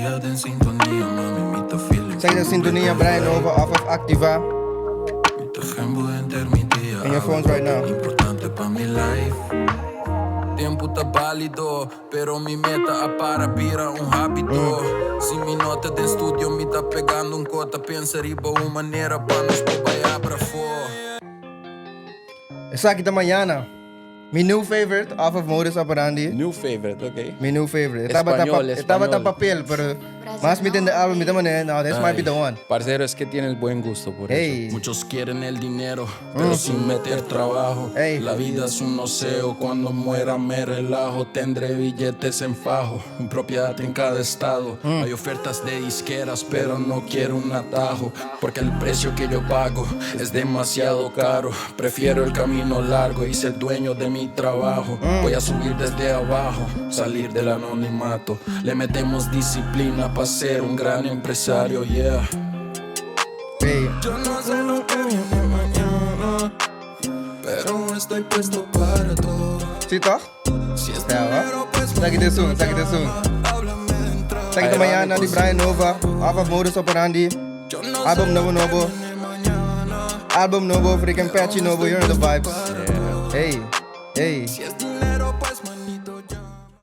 dia den sintonia, mami, mi ta feeling. Esaki ta Sintonia, Brian Nova off of Activa. Mi ta gembo henter mi dia. In your phones right now. Importante pa mi life. Tempo ta valido, pero mi meta a para bira un habito. Si mi no ta den studio, mi ta pegando un cota. Pensa riba un manera pa nos por bay abra fo. Esaki ta Mañana. Mi new favorite off of Modus Operandi. New favorite, ok. Mi new favorite. E tabata Español, pa, e tabata español. papel, pero mas mi tende album, mi ta manera, no, this might be the one. Parcero, es que tienes buen gusto por eso. Hey. Muchos quieren el dinero, pero sin meter trabajo. Ey. La vida es un oseo, cuando muera me relajo. Tendré billetes en fajo, un propiedad en cada estado. Hay ofertas de disqueras, pero no quiero un atajo. Porque el precio que yo pago es demasiado caro. Prefiero el camino largo y ser dueño de mi trabajo. Voy a subir desde abajo, salir del anonimato. Le metemos disciplina para ser un gran empresario, yeah. Hey. Yo no sé lo que viene mañana, pero estoy puesto para todo. Si toch? Si es Ja, hoor. dinero, pues Esaki ta esun, esaki ta esun. háblame de entrada. Esaki ta Mañana di Brian Nova off of Modus Operandi. Yo no Album sé nobo lo que nobo. viene mañana. Album nobo, freaking patchy nobo, you know the vibes. Hey, hey. Si es dinero,